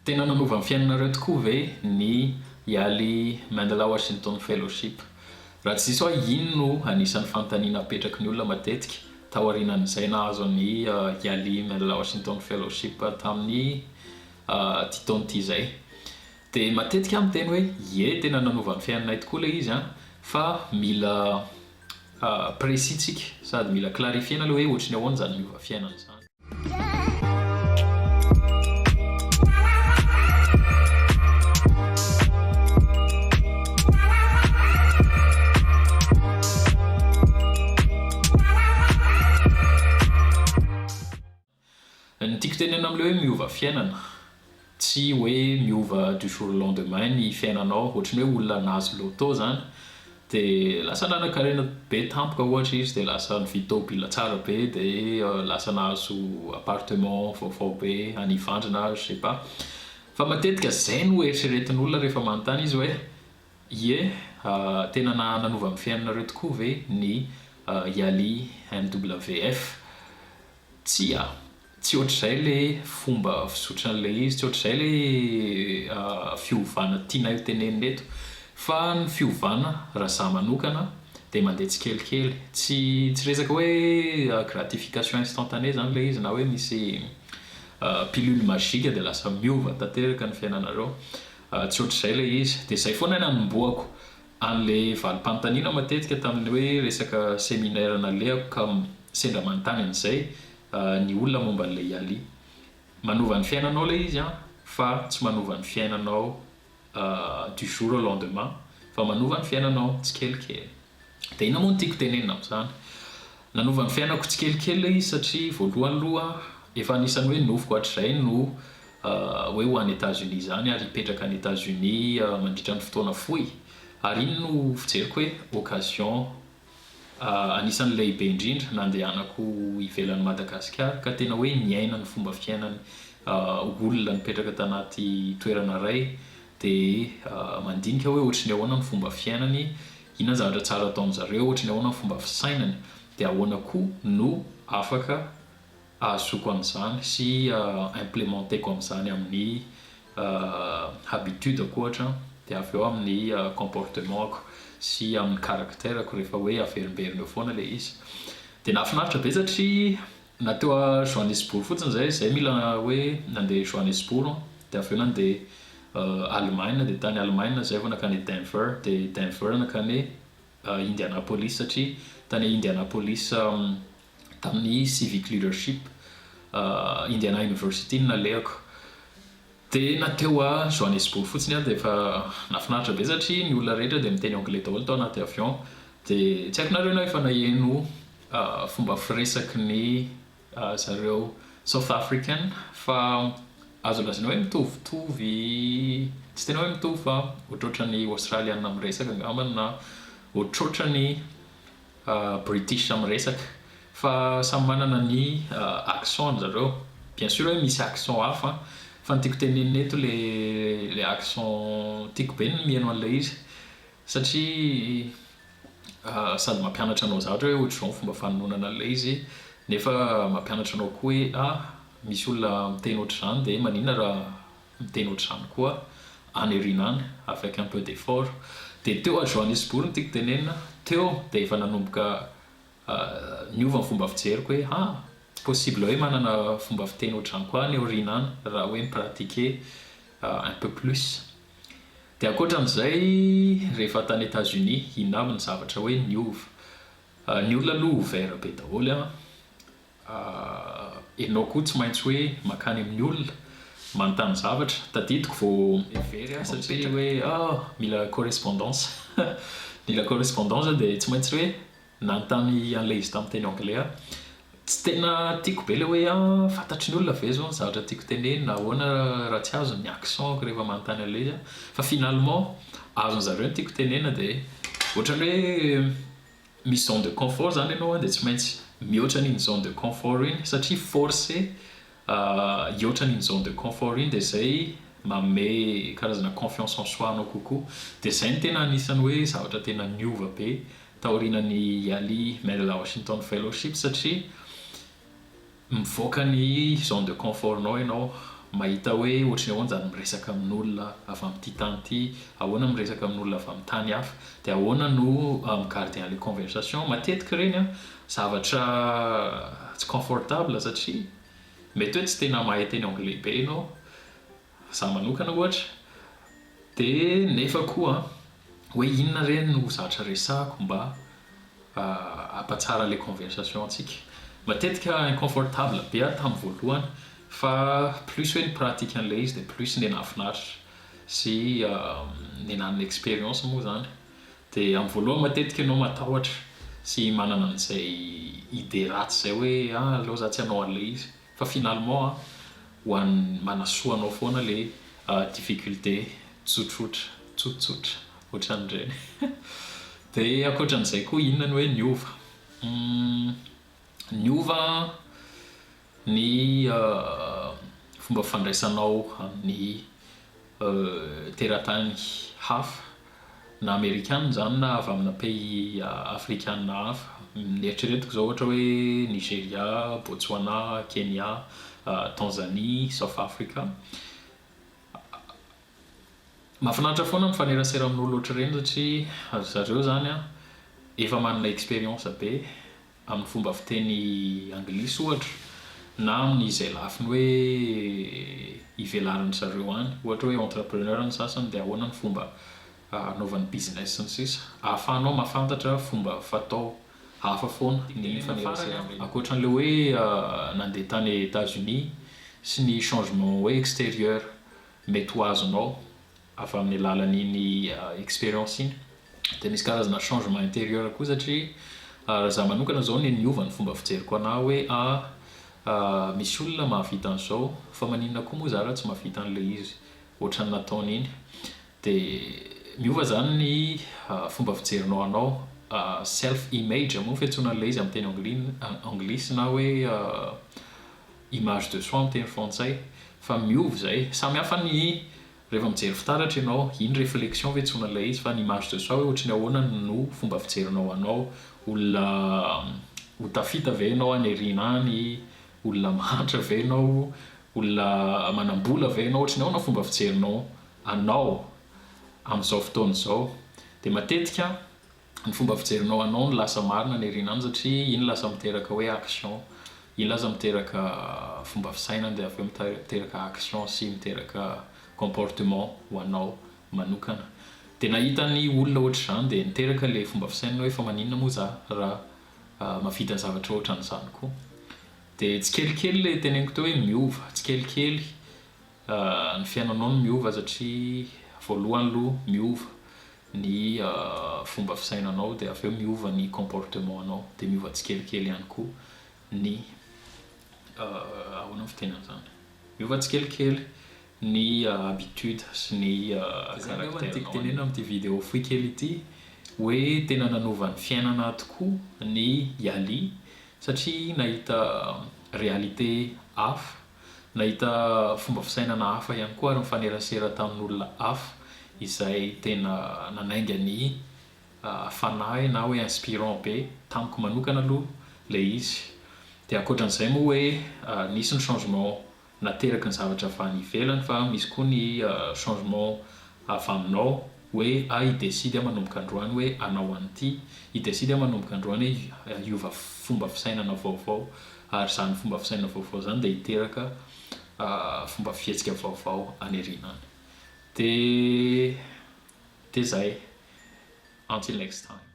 Tena nanova ny fiainanareo tokoa ve ny Yali Mandela Washington Fellowship? Raha tsy diso aho, iny no anisan'ny fanontaniana apetraky ny olona matetika taorianan'izay nahazo ny Yali Mandela Washington Fellowship tamin'ny ity taona ity izay. Dia matetika aho miteny hoe, ie, tena nanova ny fiainanay tokoa ilay izy an, fa mila précis tsika sady mila clarifier-na aloha hoe ohatry ny ahoana izany miova fiainana izany. Ny tiako tenenina amin'ilay hoe miova fiainana, tsy hoe miova du jour au lendemain ny fiainanao, ohatran'ny hoe olona nahazo loto zany dia lasa nanankarena be tampoka ohatra izy dia lasa nividy tômôbila tsara be dia lasa nahazo appartement vaovao be any Ivandry na je sais pas. Fa matetika zay no eritreretin'olona rehefa manontany izy hoe ie tena nanova ny fiainanareo tokoa ve ny Yali MWF? Tsia. Tsy ohatr'izay le fomba fizotran'ilay izy, tsy ohatr'izay le fiovana tianay ho tenenina eto fa ny fiovana raha za manokana dia mandeha tsikelikely, tsy tsy resaka hoe gratification instantanée zany ilay izy na hoe misy pilule magique dia lasa miova tanteraka ny fiainanareo, tsy ohatr'izay ilay izy, dia izay foana nanombohako an'ilay valim-panontaniana matetika tamin'ny hoe resaka séminaire nalehako ka sendra manontany an'izay ny olona momba an'ilay Yali. Manova ny fiainanao ilay izy an, fa tsy manova ny fiainanao du jour au lendemain fa manova ny fiainanao tsikelikely. Dia inona moa no tiako tenenina amin'izany? Nanova ny fiainako tsikelikely ilay izy satria voalohany aloha efa anisan'ny hoe nofiko hatrizay no hoe ho any Etats-Unis izany ary hipetraka any Etats-Unis mandritra ny fotoana fohy ary iny no fijeriko hoe occasion Anisan'ny lehibe indrindra nandehanako ivelan'i Madagasikara ka tena hoe niaina ny fomba fiainan'ny olona nipetraka tanaty toerana iray dia mandinika hoe ohatry ny ahoana ny fomba fiainany, inona ny zavatra tsara ataon-dry zareo, ohatry ny ahoana ny fomba fisainany dia ahoana koa no afaka ahazoako an'izany sy implementer-ko an'izany amin'ny habitude-ko ohatra dia avy eo amin'ny comportement-ko sy amin'ny caractère-ko rehefa hoe averimberina eo foana ilay izy. Dia nahafinaritra be satria na teo à Johannesburg fotsiny izay, izay mila hoe nandeha Johannesburg dia avy eo nandeha Allemagne dia tany Allemagne izay vao nankany Denver dia Denver nankany Indianapolis satria tany Indianapolis tamin'ny Civic Leadership, Indiana University no nalehako. Dia na teo a Johannesburg fotsiny aho dia efa nahafinaritra be satria ny olona rehetra dia miteny anglais daholo tao anaty avion. Dia tsy haiko nareo na efa naheno fomba firesaky ny zareo South African fa azo lazaina hoe mitovitovy, tsy tena hoe mitovy fa ohatrohatran'ny Australiana miresaka angambany na ohatrohatran'ny British miresaka fa samy manana ny accent zareo, bien sur hoe misy accent hafa fa ny tiako tenenina eto le le accent tiako be ny mihaino an'ilay izy satria sady mampianatra anao zavatra hoe ohatr'izao ny fomba fanononana an'ilay izy nefa mampianatra anao koa hoe ah misy olona miteny ohatr'izany dia maninona raha miteny ohatr'izany koa any aoriana any avec un peu d'effort. Dia teo à Johannesburg no tiako tenenina, teo dia efa nanomboka niova ny fomba fijeriko hoe ah possible hoe manana fomba fiteny ohatr'izany koa any aoriana any raha hoe mi-pratiquer un peu plus. Dia ankoatran'izay rehefa tany Etats-Unis, inona avy ny zavatra hoe niova? Ny olona aloha ouvert be daholo an! Enao koa tsy maintsy hoe mankany amin'ny olona manontany zavatra, tadidiko vao very aho satria hoe ah mila correspondance, mila correspondance dia tsy maintsy hoe nanontany an'ilay izy tamin'ny teny anglais aho. Tsy tena tiako be ilay hoe ah fantatry ny olona ve izao ny zavatra tiako tenenina, ahoana raha tsy azony ny accent-ko rehefa manontany an'ilay izy aho, fa finalement azon-jareo ny tiako tenenina dia ohatran'ny hoe Misy zone de confort zany ianao an dia tsy maintsy mihoatra an'iny zone de confort iny satria forcé hihoatra an'iny zone de confort iny dia zay manome karazana confiance en soi anao kokoa. Dia zay no tena anisan'ny hoe zavatra tena niova be taorianan'ny Yali Mandela Washington Fellowship satria mivoaka ny zone de confort-nao ianao. Mahita hoe ohatry ny ahoana izany miresaka amin'olona avy amin'ity tany ity, ahoana miresaka amin'olona avy amin'ny tany hafa, dia ahoana no mi-garder an'ilay conversation. Matetika ireny an, zavatra tsy confortable satria mety hoe tsy tena mahay teny anglais be ianao, za manokana ohatra, dia nefa koa hoe inona re no zavatra resahako mba hampatsara ilay conversation antsika. Matetika inconfortable be aho tamin'ny voalohany fa plus hoe ni-pratique an'ilay izy dia plus ny nahafinaritra sy ny nanana expérience moa izany. Dia amin'ny voalohany matetika ianao matahotra sy manana an'izay idée ratsy izay hoe ah aleo za tsy hanao an'ilay izy fa finalement an ho an'ny manasoa anao foana ilay difficulté tsotsotra tsotsotra ohatran'ireny. Dia ankoatran'izay koa inona no hoe niova? Niova ny fomba fandraisanao amin'ny teratany hafa, na amerikana izany na avy amina pays afrikana hafa. Ny eritreretiko izao ohatra hoe Nigeria, Botswana, Kenya, Tanzanie, South Africa. Mahafinaritra foana mifanerasera amin'olo ohatr'ireny satria ry zareo izany an, efa manana expérience be amin'ny fomba fiteny anglisy ohatra na amin'izay lafiny hoe ivelaran-dry zareo any, ohatra hoe entrepreneur ny sasany dia ahoana ny fomba anaovany business sy ny sisa Ahafahanao mahafantatra fomba fatao hafa foana ny mifanerasera amin'ireny. Ankoatran'ilay hoe nandeha tany Etats Unis sy ny changement hoe extérieur mety ho azonao avy amin'ny alalan'iny expérience iny dia misy karazana changement intérieur koa satria raha za manokana zao ny niova ny fomba fijeriko anah hoe ah misy olona mahavita an'izao fa maninona koa moa za raha tsy mahavita an'ilay izy ohatran'ny nataony iny dia miova zany ny fomba fijerinao anao self image moa fiantsoana an'ilay izy amin'ny teny anglisy na hoe image de soi amin'ny teny frantsay fa miova izay, samy hafa ny rehefa mijery fitaratra ianao, iny reflexion ve tsona ilay izy fa ny image de soi hoe ohatry ny ahoana no fomba fijerinao anao, olona ho tafita ve ianao any aoriana any, olona mahantra ve ianao, olona manam-bola ve ianao, ohatry ny ahoana fomba fijerinao anao amin'izao fotoana izao, dia matetika ny fomba fijerinao anao no lasa marina any aoriana any satria iny lasa miteraka hoe action, iny lasa miteraka fomba fisainana dia avy eo miteraka action sy miteraka comportement ho anao manokana. Dia nahita ny olona ohatr'izany dia niteraka ilay fomba fisainana hoe fa maninona moa za raha mahavita zavatra ohatran'izany koa. Dia tsikelikely ilay teneniko teo hoe miova tsikelikely Ny fiainanao no miova satria voalohany aloha miova ny fomba fisainanao dia avy eo miova ny comportement anao dia miova tsikelikely ihany koa ny ahoana ny fiteny an'izany? Miova tsikelikely ny habitude sy ny caractère nao. Tiako tenenina amin'ity vidéo fohy kely ity hoe tena nanova ny fiainana tokoa ny Yali satria nahita réalité hafa Nahita fomba fisainana hafa ihany koa ary nifanerasera tamin'olona hafa izay tena nanainga ny fanahy na hoe inspirant be tamiko manokana aloha ilay izy. Dia ankoatran'izay moa hoe nisy ny changement nateraky ny zavatra avy any ivelany fa misy koa ny changement avy aminao hoe ah hi-decide aho manomboka androany hoe hanao an'ity, hi-decide aho manomboka androany hoe hiova fomba fisainana vaovao ary izany fomba fisainana vaovao izany dia hiteraka fomba fihetsika vaovao any aoriana any. Dia dia izay. Until next time.